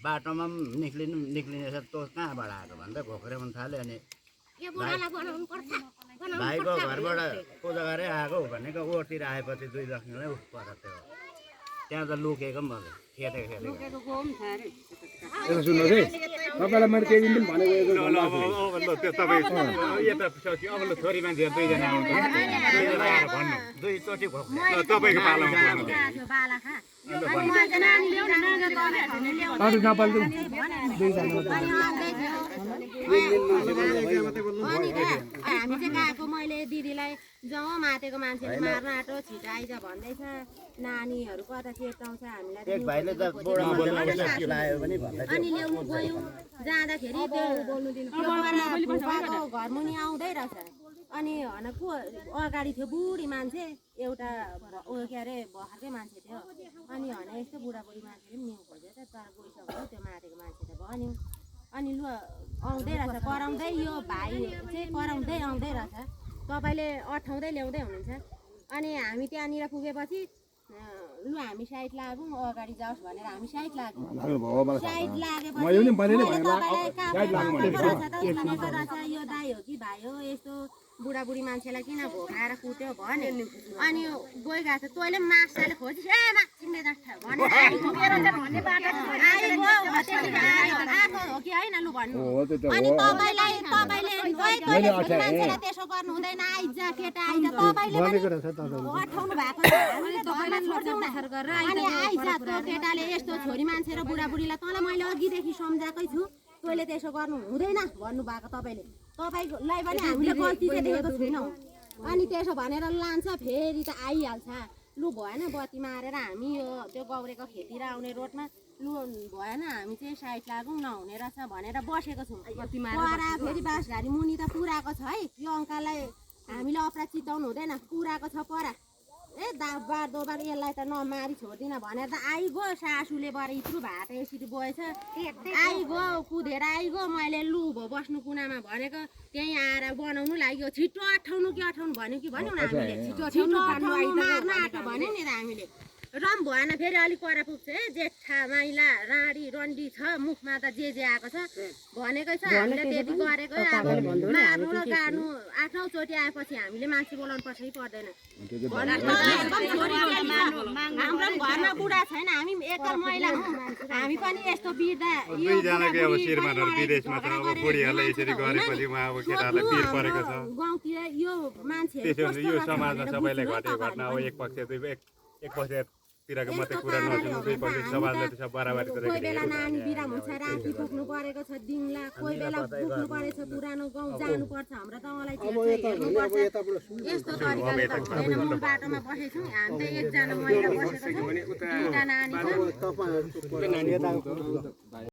बाटोमा निक्लिने तँ कहाँबाट आएको भन्दा घोक्रेउन थाल्यो अनि भाइको घरबाट पूजा गरे आएको भनेको ओरतिर आएपछि 2 लक्षले पर त्यो त्यहाँ त लुकेको पनि भयो खेतेको सुन्नु है तपाईँलाई मैले केही दिन पनि भनेको छोरी मान्छे 2 जना आउँछ दुईचोटि घोक्रे तपाईको पालामा हामी चाहिँ गएको मैले दिदीलाई जाउँ मातेको मान्छेले मार्न आँटो छिटो आइज भन्दैछ नानीहरू कता चेप्टाउँछ हामीलाई अनि ल्याउनु गयौँ जाँदाखेरि त्यो घरमुनि आउँदै रहेछ अनि को अगाडि थियो बुढी मान्छे एउटा के अरे भर्खरकै मान्छे थियो अनि यस्तो बुढाबुढी मान्छेले पनि न्यु खोज्यो त तर गइसक्यो त्यो मातेको मान्छेले भन्यो अनि लु आउँदै रहेछ कराउँदै यो भाइ चाहिँ कराउँदै आउँदै रहेछ तपाईँले अठाउँदै ल्याउँदै हुनुहुन्छ अनि हामी त्यहाँनिर पुगेपछि लु हामी साइड लागौँ अगाडि जाओस् भनेर हामी साइड लाग्यौँ साइड लागेपछि यो दाइ हो कि भाइ हो यस्तो बुढाबुढी मान्छेलाई किन भोकाएर कुट्यो भन्यो अनि गइगएको छ तैँले माछाले खोजिस् ए माछिने आएको हो कि होइन लु भन्नु अनि तपाईँले त्यसो गर्नु हुँदैन आइज केटा आइज तपाईँले अठाउनु भएको अनि आइज त्यो केटाले यस्तो छोरी मान्छे र बुढाबुढीलाई तँलाई मैले अघिदेखि सम्झाएकै छु तैँले त्यसो गर्नु हुँदैन भन्नुभएको तपाईँलाई पनि हामीले गल्ती चाहिँ देखेको छैनौँ अनि त्यसो भनेर लान्छ फेरि त आइहाल्छ लु भएन बत्ती मारेर हामी यो त्यो गौरेको खेतिर आउने रोडमा लु भएन हामी चाहिँ साइड लागौँ नहुने रहेछ भनेर बसेको छौँ परा फेरि बाँसघारी मुनि त पुराएको छ है यो अङ्कललाई हामीले अपराध चिताउनु हुँदैन पुराएको छ परा ए दाबार दोबार यसलाई त नमारी छोड्दिन भनेर त आइगयो सासूले बरु इत्रु भात यसरी गएछ आइगयो कुदेर आइगयो मैले लु भयो बस्नु कुनामा भनेको त्यहीँ आएर बनाउनु लाग्यो छिटो अठाउनु कि अठाउनु भन्यो कि भन्यौँ न हामीले छिटो मार्न आँटो भन्यो नि त हामीले रम भएन फेरि अलिक पर पुग्छ है जेठा माइला राँडी रन्डी छ मुखमा त जे आएको छ भनेकै छ हामीले त्यति गरेको मार्नु र गाड्नु 8-9 चोटि आएपछि हामीले मान्छे बोलाउनु पर्छ कि पर्दैन हाम्रो घरमा बुढा छैन हामी एकल महिला हौँ हामी पनि यस्तो बिर्दा गाउँतिर यो मान्छे तिरको मात्रै कुरा नसुन्नु दुई पक्ष समाजले त सब बराबरी गरेको कोही बेला नानी बिराम हुन्छ राति पुग्नु परेको छ दिङला कोही बेला पुग्नु परेछ पुरानो गाउँ जानु पर्छ हाम्रो त मलाई यस्तो तरिकाले त हुँदैन मूल बाटोमा बसेछौँ हामी त एकजना महिला बसेको छौँ 2टा नानी छ